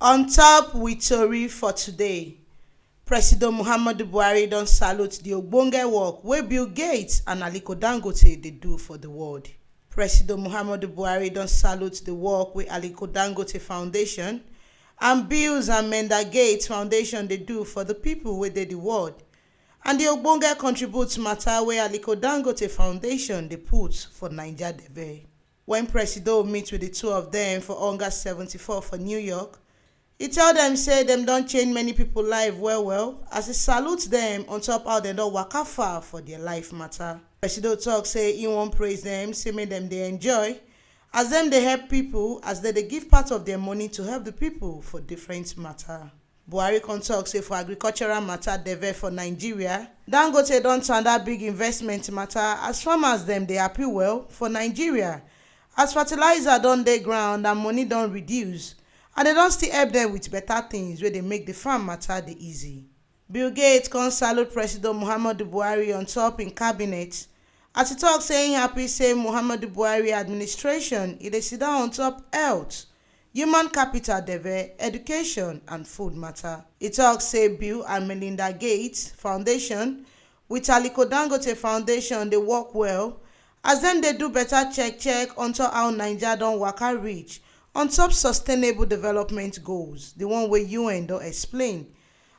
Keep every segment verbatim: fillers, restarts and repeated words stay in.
On top with tori for today, President Muhammadu Buhari don salute the ogbonge work wey Bill Gates and Aliko Dangote dey do for the world. President Muhammadu Buhari don salute the work wey Aliko Dangote Foundation and Bills and Melinda Gates Foundation dey do for the people wey dey the world, and the ogbonge contribute matter wey Aliko Dangote Foundation dey put for Naija debe. When Presido meet with the two of them for Onga seventy-four for New York, he tell them say dem don change many people life well well as he salute them on top how dem don waka far for their life matter. Presido talk say he wan praise them, say make dem dey enjoy as dem dey help people, as dem dey give part of their money to help the people for different matter. Buhari come talk say for agricultural matter debe for Nigeria, Dangote don tanda big investment matter as farmers dem dey happy well for Nigeria, as fertilizer don dey ground and money don reduce, and dem don still help dem with better things wey dey make the farm matter dey easy. Bill Gates come salute President Muhammadu Buhari on top im cabinet, as he talk say he happy say Muhammadu Buhari administration e dey sit down on top health, human capital debe, education and food matter. He talk say Bill and Melinda Gates Foundation with Aliko Dangote Foundation dey work well as dem dey do better check check on top how Naija don waka reach on top sustainable development goals, the one wey U N don explain.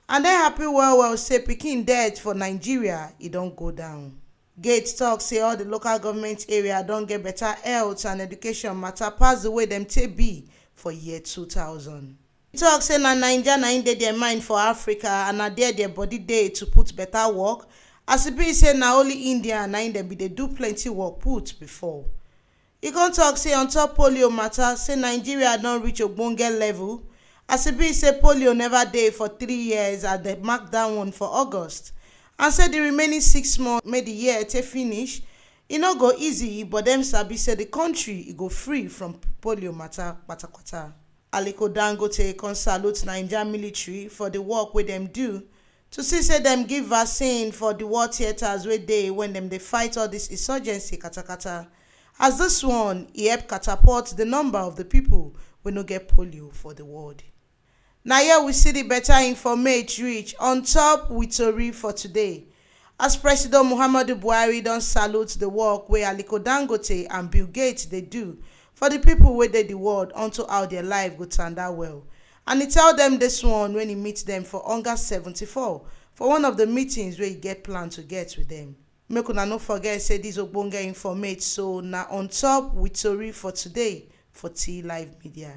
And dem happy well well say pikin death for Nigeria e don go down. Gates talk say all the local government area don get better health and education matter pass the way dem take be for year two thousand. He talk say na Naija na im dey their mind for Africa, and na there their body dey to put better work, as e be say na only India na im dem bin dey do plenty work put before. He come talk say on top polio matter, say Nigeria don reach ogbonge level, as e be say polio never dey for three years as dem mark that one for August, and say the remaining six months make the year take finish, e no go easy, but dem sabi say the country e go free from polio matter patapata. Aliko Dangote come salute Naija military for the work wey dem do to see say dem give vaccine for the war theatres wey dey when dem dey fight all this insurgency katakata, as this one e help catapult the number of the people wey no get polio for the world. Na here we see the better informate reach on top with tori for today, as President Muhammadu Buhari don salute the work wey Aliko Dangote and Bill Gates dey do for the people wey dey the world unto how their life go tanda well. And he tell them this one when he meet them for Onga seventy-four for one of the meetings wey he get plan to get with them. Make una no forget say this ogbonge informate so na on top with tori for today for T Live Media.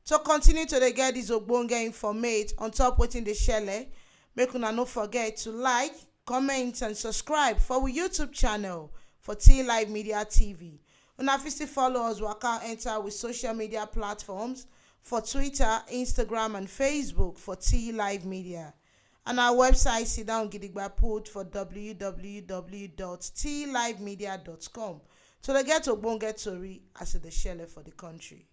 To continue to dey get this ogbonge informate on top wetin dey shele, make una no forget to like, comment and subscribe for we YouTube channel for T Live Media T V. Una fit still follow us waka enter with social media platforms for Twitter, Instagram and Facebook for T Live Media. And our website sit down gidigba put for w w w dot t live media dot com to dey get ogbonge tori as e dey shele for the country.